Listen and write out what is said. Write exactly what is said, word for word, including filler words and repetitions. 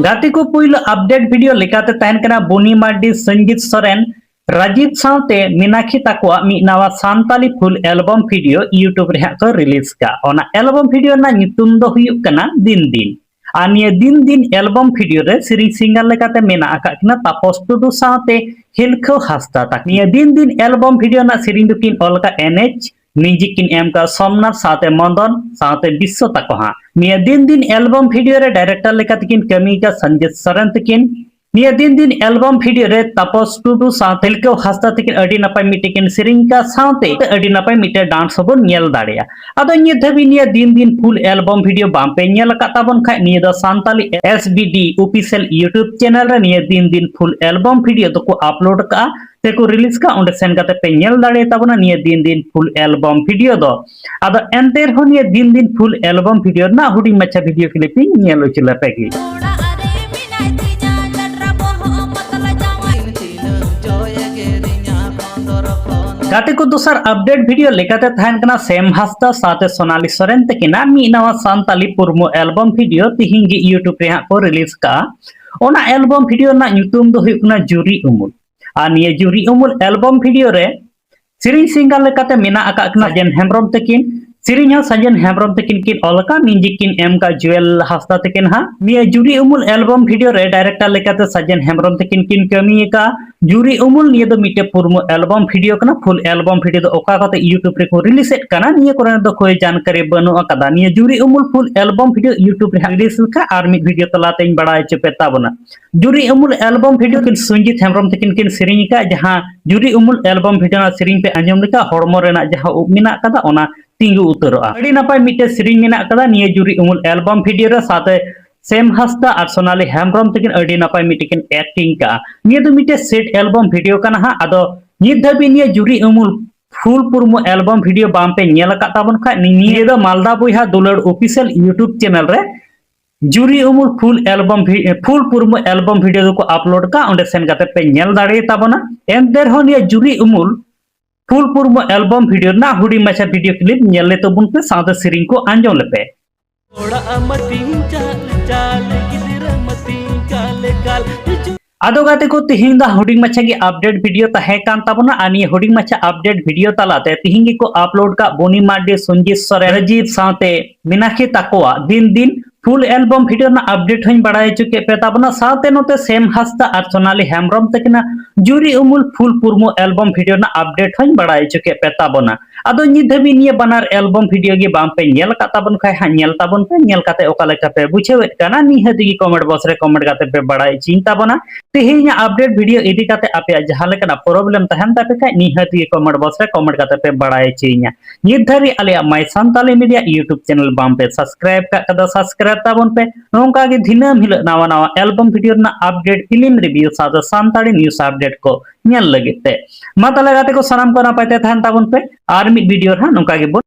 ᱜᱟᱛᱮ ᱠᱚ, ᱯᱩᱭᱞᱩ ᱟᱯᱰᱮᱴ ᱵᱷᱤᱰᱤᱭᱳ ᱞᱮᱠᱟᱛᱮ ᱛᱟᱦᱮᱱ ᱠᱟᱱᱟ ᱵᱩᱱᱤ ᱢᱟᱨᱰᱤ, ᱥᱚᱧᱡᱤᱛ ᱥᱚᱨᱮᱱ, ᱨᱟᱡᱤᱵ ᱥᱟᱶᱛᱮ ᱢᱤᱱᱟᱠᱷᱤ ᱛᱟᱠᱚᱣᱟᱜ ᱢᱤᱫ ᱱᱟᱣᱟ ᱥᱟᱱᱛᱟᱞᱤ ᱯᱷᱩᱞ ᱮᱞᱵᱚᱢ ᱵᱷᱤᱰᱤᱭᱳ YouTube ᱨᱮ ᱦᱟᱸᱜ ᱠᱚ ᱨᱤᱞᱤᱡᱽ ᱠᱟᱜᱼᱟ᱾ ᱚᱱᱟ ᱮᱞᱵᱚᱢ ᱵᱷᱤᱰᱤᱭᱳ ᱨᱮᱱᱟᱜ ᱧᱩᱛᱩᱢ ᱫᱚ ᱦᱩᱭᱩᱜ ᱠᱟᱱᱟ ᱫᱤᱱ ᱫᱤᱱ᱾ ᱟᱨ ᱱᱤᱭᱟᱹ ᱫᱤᱱ ᱫᱤᱱ ᱮᱞᱵᱚᱢ ᱵᱷᱤᱰᱤᱭᱳ ᱨᱮ ᱥᱮᱨᱮᱧ ᱥᱤᱝᱜᱟᱨ ᱞᱮᱠᱟᱛᱮ ᱢᱮᱱᱟᱜ ᱟᱠᱟᱫ ᱠᱤᱱᱟ ᱛᱟᱯᱚᱥ ᱴᱩᱰᱩ ᱥᱟᱶᱛᱮ ᱦᱤᱞᱠᱷᱟᱹᱣ ᱦᱟᱸᱥᱫᱟ ᱛᱟᱠᱚ᱾ ᱱᱤᱭᱟᱹ ᱫᱤᱱ ᱫᱤᱱ ᱮᱞᱵᱚᱢ ᱵᱷᱤᱰᱤᱭᱳ ᱨᱮᱱᱟᱜ ᱥᱮᱨᱮᱧ ᱫᱚᱠᱤᱱ ᱚᱞ ᱟᱠᱟᱫ ᱮᱱ ᱮᱪ, ᱢᱤᱣᱡᱤᱠ ᱠᱤᱱ ᱮᱢ ᱟᱠᱟᱫ ᱥᱳᱢᱱᱟᱛᱷ ᱥᱟᱶᱛᱮ ᱢᱚᱫᱚᱱ ᱥᱟᱶᱛᱮ ᱵᱤᱥᱥᱚ ᱛᱟᱠᱚ ᱦᱟᱸᱜ᱾ ᱱᱤᱭᱟᱹ ᱫᱤᱱ ᱫᱤᱱ ᱮᱞᱵᱚᱢ ᱵᱷᱤᱰᱤᱭᱳ ᱨᱮ ᱰᱟᱭᱨᱮᱠᱴᱚᱨ ᱞᱮᱠᱟ ᱛᱮᱠᱤᱱ ᱠᱟᱹᱢᱤ ᱟᱠᱟᱫ ᱥᱚᱧᱡᱤᱛ ᱥᱚᱨᱮᱱ ᱛᱟᱹᱠᱤᱱ᱾ ᱱᱤᱭᱟᱹ ᱫᱤᱱ ᱫᱤᱱ ᱮᱞᱵᱚᱢ ᱵᱷᱤᱰᱤᱭᱳ ᱨᱮ ᱛᱟᱯᱚᱥ ᱴᱩᱰᱩ ᱥᱟᱶ ᱦᱤᱞᱠᱟᱹᱣ ᱦᱟᱸᱥᱫᱟ ᱛᱟᱹᱠᱤᱱ ᱟᱹᱰᱤ ᱱᱟᱯᱟᱭ ᱢᱤᱫᱴᱮᱡ ᱠᱤᱱ ᱥᱮᱨᱮᱧ ᱟᱠᱟᱫ ᱥᱟᱶᱛᱮ ᱟᱹᱰᱤ ᱱᱟᱯᱟᱭ ᱢᱤᱫᱴᱮᱡ ᱰᱟᱱᱥ ᱦᱚᱸᱵᱚᱱ ᱧᱮᱞ ᱫᱟᱲᱮᱭᱟᱜᱼᱟ᱾ ᱟᱫᱚ ᱱᱤᱛ ᱫᱷᱟᱹᱵᱤᱡ ᱱᱤᱭᱟᱹ ᱫᱤᱱ ᱫᱤᱱ ᱯᱷᱩᱞ ᱮᱞᱵᱚᱢ ᱵᱷᱤᱰᱤᱭᱳ ᱵᱟᱝ ᱯᱮ ᱧᱮᱞ ᱟᱠᱟᱫ ᱛᱟᱵᱚᱱ ᱠᱷᱟᱡ, ᱱᱤᱭᱟᱹ ᱫᱚ Santali S B D official YouTube channel ᱨᱮ ᱱᱤᱭᱟᱹ ᱫᱤᱱ ᱫᱤᱱ ᱯᱷᱩᱞ ᱮᱞᱵᱚᱢ ᱵᱷᱤᱰᱤᱭᱳ ᱫᱚᱠᱚ ᱟᱯᱞᱳᱰ ᱠᱟᱜᱼᱟ ᱥᱮᱠᱚ ᱨᱤᱞᱤᱡᱽ ᱠᱟᱜᱼᱟ᱾ ᱚᱸᱰᱮ ᱥᱮᱱ ᱠᱟᱛᱮ ᱯᱮ ᱧᱮᱞ ᱫᱟᱲᱮᱭᱟᱛᱟ ᱵᱚᱱᱟ ᱱᱤᱭᱟᱹ ᱫᱤᱱ ᱫᱤᱱ ᱯᱷᱩᱞ ᱮᱞᱵᱚᱢ ᱵᱷᱤᱰᱤᱭᱳ ᱫᱚ᱾ ᱟᱫᱚ ᱮᱱᱛᱮ ᱨᱮᱦᱚᱸ ᱱᱤᱭᱟᱹ ᱫᱤᱱ ᱫᱤᱱ ᱯᱷᱩᱞ ᱮᱞᱵᱚᱢ ᱵᱷᱤᱰᱤᱭᱳ ᱨᱮᱱᱟᱜ ᱦᱩᱰᱤᱧ ᱢᱟᱪᱷᱟ ᱵᱷᱤᱰᱤᱭᱳ ᱠᱞᱤᱯ ᱤᱧ ᱧᱮᱞ ᱦᱚᱪᱚ ᱞᱮᱯᱮ ᱜᱮ᱾ ᱜᱟᱛᱮ ᱠᱚ, ᱫᱚᱥᱟᱨ ᱟᱯᱰᱮᱴ ᱵᱷᱤᱰᱤᱭᱳ ᱞᱮᱠᱟᱛᱮ ᱛᱟᱦᱮᱱ ᱠᱟᱱᱟ ᱥᱮᱢ ᱦᱟᱸᱥᱫᱟ ᱥᱟᱶᱛᱮ ᱥᱳᱱᱟᱞᱤ ᱥᱚᱨᱮᱱ ᱛᱟᱹᱠᱤᱱᱟᱜ ᱢᱤᱫ ᱱᱟᱣᱟ ᱥᱟᱱᱛᱟᱞᱤ ᱯᱩᱨᱢᱩ ᱮᱞᱵᱚᱢ ᱵᱷᱤᱰᱤᱭᱳ ᱛᱤᱦᱤᱧ ᱜᱮ YouTube ᱨᱮ ᱦᱟᱸᱜ ᱠᱚ ᱨᱤᱞᱤᱡᱽ ᱠᱟᱜᱼᱟ᱾ ᱚᱱᱟ ᱮᱞᱵᱚᱢ ᱵᱷᱤᱰᱤᱭᱳ ᱨᱮᱱᱟᱜ ᱧᱩᱛᱩᱢ ᱫᱚ ᱦᱩᱭᱩᱜ ᱠᱟᱱᱟ ᱡᱩᱨᱤ ᱩᱢᱩᱞ᱾ ᱟᱨ ᱱᱤᱭᱟᱹ ᱡᱩᱨᱤ ᱩᱢᱩᱞ ᱮᱞᱵᱚᱢ ᱵᱷᱤᱰᱤᱭᱳ ᱨᱮ ᱥᱮᱨᱮᱧ ᱥᱤᱝᱜᱟᱨ ᱞᱮᱠᱟᱛᱮ ᱢᱮᱱᱟᱜ ᱟᱠᱟᱫ ᱠᱤᱱᱟ ᱥᱟᱡᱮᱱ ᱦᱮᱢᱵᱨᱚᱢ ᱛᱟᱹᱠᱤᱱ᱾ ᱥᱮᱨᱮᱧ ᱦᱚᱸ ᱥᱟᱡᱮᱱ ᱦᱮᱢᱵᱨᱚᱢ ᱛᱟᱹᱠᱤᱱ ᱠᱤᱱ ᱚᱞ ᱟᱠᱟᱫ, ᱢᱤᱣᱡᱤᱠ ᱠᱤᱱ ᱮᱢ ᱟᱠᱟᱫ ᱡᱩᱭᱮᱞ ᱦᱟᱸᱥᱫᱟ ᱛᱟᱹᱠᱤᱱ ᱦᱟᱸᱜ᱾ ᱱᱤᱭᱟᱹ ᱡᱩᱨᱤ ᱩᱢᱩᱞ ᱮᱞᱵᱚᱢ ᱵᱷᱤᱰᱤᱭᱳ ᱨᱮ ᱰᱟᱭᱨᱮᱠᱴᱚᱨ ᱞᱮᱠᱟᱛᱮ ᱥᱟᱡᱮᱱ ᱦᱮᱢᱵᱨᱚᱢ ᱛᱟᱹᱠᱤᱱ ᱠᱤᱱ ᱠᱟᱹᱢᱤ ᱟᱠᱟᱫ᱾ ᱡᱩᱨᱤ ᱩᱢᱩᱞ ᱱᱤᱭᱟᱹ ᱫᱚ ᱢᱤᱫᱴᱮᱡ ᱯᱩᱨᱢᱩ ᱮᱞᱵᱚᱢ ᱵᱷᱤᱰᱤᱭᱳ ᱠᱟᱱᱟ᱾ ᱯᱷᱩᱞ ᱮᱞᱵᱚᱢ ᱵᱷᱤᱰᱤᱭᱳ ᱫᱚ ᱚᱠᱟ ᱠᱟᱛᱮ YouTube ᱨᱮᱠᱚ ᱨᱤᱞᱤᱡᱽ ᱮᱫ ᱠᱟᱱᱟ, ᱱᱤᱭᱟᱹ ᱠᱚᱨᱮ ᱫᱚ ᱠᱳᱭ ᱡᱟᱱᱠᱟᱨᱤ ᱵᱟᱹᱱᱩᱜ ᱟᱠᱟᱫᱟ᱾ ᱱᱤᱭᱟᱹ ᱡᱩᱨᱤ ᱩᱢᱩᱞ ᱯᱷᱩᱞ ᱮᱞᱵᱚᱢ ᱵᱷᱤᱰᱤᱭᱳ YouTube ᱨᱮ ᱦᱟᱸᱜ ᱨᱤᱞᱤᱡᱽ ᱞᱮᱠᱷᱟᱱ ᱟᱨ ᱢᱤᱫ ᱵᱷᱤᱰᱤᱭᱳ ᱛᱟᱞᱟᱛᱮᱧ ᱵᱟᱲᱟᱭ ᱦᱚᱪᱚ ᱯᱮ ᱛᱟᱵᱚᱱᱟ᱾ ᱡᱩᱨᱤ ᱩᱢᱩᱞ ᱮᱞᱵᱚᱢ ᱵᱷᱤᱰᱤᱭᱳ ᱠᱤᱱ ᱥᱩᱧᱡᱤᱛ ᱦᱮᱢᱵᱨᱚᱢ ᱛᱟᱹᱠᱤᱱ ᱠᱤᱱ ᱥᱮᱨᱮᱧ ᱟᱠᱟᱫ, ᱡᱟᱦᱟᱸ ᱡᱩᱨᱤ ᱩᱢᱩᱞ ᱮᱞᱵᱚᱢ ᱵᱷᱤᱰᱤᱭᱳ ᱨᱮᱱᱟᱜ ᱥᱮᱨᱮᱧ ᱯᱮ ᱟᱸᱡᱚᱢ ᱞᱮᱠᱷᱟᱱ ᱦᱚᱲᱢᱚ ᱨᱮᱱᱟᱜ ᱡᱟᱦᱟᱸ ᱩᱵ ᱢᱮᱱᱟᱜ ᱟᱠᱟᱫᱟ ᱚᱱᱟ ᱛᱤᱸᱜᱩ ᱩᱛᱟᱹᱨᱚᱜᱼᱟ᱾ ᱟᱹᱰᱤ ᱱᱟᱯᱟᱭ ᱢᱤᱫᱴᱮᱡ ᱥᱮᱨᱮᱧ ᱢᱮᱱᱟᱜ ᱟᱠᱟᱫᱟ ᱱᱤᱭᱟᱹ ᱡᱩᱨᱤ ᱩᱢᱩᱞ ᱮᱞᱵᱚᱢ ᱵᱷᱤᱰᱤᱭᱳ ᱨᱮ, ᱥᱟᱶᱛᱮ ᱥᱮᱢ ᱦᱟᱸᱥᱫᱟ ᱟᱨ ᱥᱳᱱᱟᱞᱤ ᱦᱮᱢᱵᱨᱚᱢ ᱛᱟᱹᱠᱤᱱ ᱟᱹᱰᱤ ᱱᱟᱯᱟᱭ ᱢᱤᱫᱴᱮᱡ ᱠᱤᱱ ᱮᱠᱴᱤᱝ ᱠᱟᱜᱼᱟ᱾ ᱱᱤᱭᱟᱹ ᱫᱚ ᱢᱤᱫᱴᱮᱡ ᱥᱮᱴ ᱮᱞᱵᱚᱢ ᱵᱷᱤᱰᱤᱭᱳ ᱠᱟᱱᱟ ᱦᱟᱸᱜ᱾ ᱟᱫᱚ ᱱᱤᱛ ᱫᱷᱟᱹᱵᱤᱡ ᱱᱤᱭᱟᱹ ᱡᱩᱨᱤ ᱩᱢᱩᱞ ᱯᱷᱩᱞ ᱯᱩᱨᱢᱩ ᱮᱞᱵᱚᱢ ᱵᱷᱤᱰᱤᱭᱳ ᱵᱟᱝ ᱯᱮ ᱧᱮᱞ ᱟᱠᱟᱫ ᱛᱟᱵᱚᱱ ᱠᱷᱟᱡ, ᱱᱤᱭᱟᱹ ᱫᱚ ᱢᱟᱞᱫᱟ ᱵᱚᱭᱦᱟ ᱫᱩᱞᱟᱹᱲ ᱚᱯᱷᱤᱥᱤᱭᱟᱞ YouTube ᱪᱮᱱᱮᱞ ᱨᱮ ᱡᱩᱨᱤ ᱩᱢᱩᱞ ᱯᱷᱩᱞ ᱮᱞᱵᱚᱢ ᱵᱷᱤ-, ᱯᱷᱩᱞ ᱯᱩᱨᱢᱩ ᱮᱞᱵᱚᱢ ᱵᱷᱤᱰᱤᱭᱳ ᱫᱚᱠᱚ ᱟᱯᱞᱳᱰ ᱠᱟᱜᱼᱟ, ᱚᱸᱰᱮ ᱥᱮᱱ ᱠᱟᱛᱮ ᱯᱮ ᱧᱮᱞ ᱫᱟᱲᱮᱭᱟᱛᱟ ᱵᱚᱱᱟ᱾ ᱮᱱᱛᱮ ᱨᱮᱦᱚᱸ ᱱᱤᱭᱟᱹ ᱡᱩᱨᱤ ᱩᱢᱩᱞ ᱯᱷᱩᱞ ᱯᱩᱨᱢᱩ ᱮᱞᱵᱚᱢ ᱵᱷᱤᱰᱤᱭᱳ ᱨᱮᱱᱟᱜ ᱦᱩᱰᱤᱧ ᱢᱟᱪᱷᱟ ᱵᱷᱤᱰᱤᱭᱳ ᱠᱞᱤᱯ ᱧᱮᱞ ᱞᱮ ᱛᱟᱵᱚᱱ ᱯᱮ, ᱥᱟᱶᱛᱮ ᱥᱮᱨᱮᱧ ᱠᱚ ᱟᱸᱡᱚᱢ ᱞᱮᱯᱮ᱾ ᱚᱲᱟᱜ ᱢᱟᱹᱛᱤᱧ ᱪᱟᱞ ᱪᱟᱞ, ᱜᱤᱫᱽᱨᱟᱹ ᱢᱟᱹᱛᱤᱧ ᱠᱟᱞ ᱠᱟᱞ᱾ ᱟᱫᱚ ᱜᱟᱛᱮ ᱠᱚ, ᱛᱤᱦᱤᱧ ᱫᱚ ᱦᱩᱰᱤᱧ ᱢᱟᱪᱷᱟ ᱜᱮ ᱟᱯᱰᱮᱴ ᱵᱷᱤᱰᱤᱭᱳ ᱛᱟᱦᱮᱸ ᱠᱟᱱ ᱛᱟᱵᱚᱱᱟ᱾ ᱟᱨ ᱱᱤᱭᱟᱹ ᱦᱩᱰᱤᱧ ᱢᱟᱪᱷᱟ ᱟᱯᱰᱮᱴ ᱵᱷᱤᱰᱤᱭᱳ ᱛᱟᱞᱟᱛᱮ ᱛᱤᱦᱤᱧ ᱜᱮᱠᱚ ᱟᱯᱞᱳᱰ ᱠᱟᱜ ᱵᱚᱱᱤ ᱢᱟᱨᱰᱤ, ᱥᱚᱧᱡᱤᱛ ᱥᱚᱨᱮᱱ, ᱨᱟᱡᱤᱵᱽ ᱥᱟᱶᱛᱮ ᱢᱤᱱᱟᱠᱷᱤ ᱛᱟᱠᱚᱣᱟᱜ ᱫᱤᱱ ᱫᱤᱱ ᱯᱷᱩᱞ ᱮᱞᱵᱚᱢ ᱵᱷᱤᱰᱤᱭᱳ ᱨᱮᱱᱟᱜ ᱟᱯᱰᱮᱴ ᱦᱚᱸᱧ ᱵᱟᱲᱟᱭ ᱦᱚᱪᱚ ᱠᱮᱫ ᱯᱮ ᱛᱟᱵᱚᱱᱟ᱾ ᱥᱟᱶᱛᱮ ᱱᱚᱛᱮ ᱥᱮᱢ ᱦᱟᱸᱥᱫᱟ ᱟᱨ ᱥᱳᱱᱟᱞᱤ ᱦᱮᱢᱵᱨᱚᱢ ᱛᱟᱹᱠᱤᱱᱟᱜ ᱡᱩᱨᱤ ᱩᱢᱩᱞ ᱯᱷᱩᱞ ᱯᱩᱨᱢᱩ ᱮᱞᱵᱚᱢ ᱵᱷᱤᱰᱤᱭᱳ ᱨᱮᱱᱟᱜ ᱟᱯᱰᱮᱴ ᱦᱚᱸᱧ ᱵᱟᱲᱟᱭ ᱦᱚᱪᱚ ᱠᱮᱫ ᱯᱮ ᱛᱟᱵᱚᱱᱟ᱾ ᱟᱫᱚ ᱱᱤᱛ ᱫᱷᱟᱹᱵᱤᱡ ᱱᱤᱭᱟᱹ ᱵᱟᱱᱟᱨ ᱮᱞᱵᱚᱢ ᱵᱷᱤᱰᱤᱭᱳ ᱜᱮ ᱵᱟᱝ ᱯᱮ ᱧᱮᱞ ᱟᱠᱟᱫ ᱛᱟᱵᱚᱱ ᱠᱷᱟᱡ ᱦᱟᱸᱜ ᱧᱮᱞ ᱛᱟᱵᱚᱱ ᱯᱮ, ᱧᱮᱞ ᱠᱟᱛᱮ ᱚᱠᱟ ᱞᱮᱠᱟ ᱯᱮ ᱵᱩᱡᱷᱟᱹᱣᱮᱫ ᱠᱟᱱᱟ ᱱᱤᱦᱟᱹᱛ ᱜᱮ ᱠᱚᱢᱮᱱᱴ ᱵᱚᱠᱥ ᱨᱮ ᱠᱚᱢᱮᱱᱴ ᱠᱟᱛᱮ ᱯᱮ ᱵᱟᱲᱟᱭ ᱦᱚᱪᱚᱧ ᱛᱟᱵᱚᱱᱟ᱾ ᱛᱮᱦᱮᱧᱟᱜ ᱟᱯᱰᱮᱴ ᱵᱷᱤᱰᱤᱭᱳ ᱤᱫᱤ ᱠᱟᱛᱮ ᱟᱯᱮᱭᱟᱜ ᱡᱟᱦᱟᱸ ᱞᱮᱠᱟᱱᱟᱜ ᱯᱨᱚᱵᱞᱮᱢ ᱛᱟᱦᱮᱱ ᱛᱟᱯᱮ ᱠᱷᱟᱡ ᱱᱤᱦᱟᱹᱛ ᱜᱮ ᱠᱚᱢᱮᱱᱴ ᱵᱚᱠᱥ ᱨᱮ ᱠᱚᱢᱮᱱᱴ ᱠᱟᱛᱮ ᱯᱮ ᱵᱟᱲᱟᱭ ᱦᱚᱪᱚᱧᱟ᱾ ᱱᱤᱛ ᱫᱷᱟᱹᱨᱤᱡ ᱟᱞᱮᱭᱟᱜ My Santali Media YouTube channel ᱵᱟᱝ ᱯᱮ ᱥᱟᱵᱥᱠᱨᱟᱭᱤᱵ ᱠᱟᱜ ᱠᱷᱟᱡ ᱫᱚ ᱥᱟᱵᱥᱠᱨᱟᱭᱤᱵ ᱛᱟᱵᱚᱱ ᱯᱮ᱾ ᱱᱚᱝᱠᱟ ᱜᱮ ᱫᱤᱱᱟᱹᱢ ᱦᱤᱞᱳᱜ ᱱᱟᱣᱟ ᱱᱟᱣᱟ ᱮᱞᱵᱚᱢ ᱵᱷᱤᱰᱤᱭᱳ ᱨᱮᱱᱟᱜ ᱟᱯᱰᱮᱴ, ᱯᱷᱤᱞᱢ ᱨᱤᱵᱷᱤᱭᱩ ᱥᱟᱶᱛᱮ ᱥᱟᱱᱛᱟᱲᱤ ᱱᱤᱭᱩᱡᱽ ᱟᱯᱰᱮᱴ ᱠᱚ ᱧᱮᱞ ᱞᱟᱹᱜᱤᱫ ᱛᱮ᱾ ᱢᱟ ᱛᱟᱦᱞᱮ ᱜᱟᱛᱮ ᱠᱚ, ᱥᱟᱱᱟᱢ ᱠᱚ ᱱᱟᱯᱟᱭ ᱛᱮ ᱛᱟᱦᱮᱱ ᱛᱟᱵᱚᱱ ᱯᱮ᱾ ᱟᱨ ᱢᱤᱫ ᱵᱷᱤᱰᱤᱭᱳ ᱨᱮ ᱦᱟᱸᱜ ᱱᱚᱝᱠᱟ ᱜᱮᱵᱚᱱ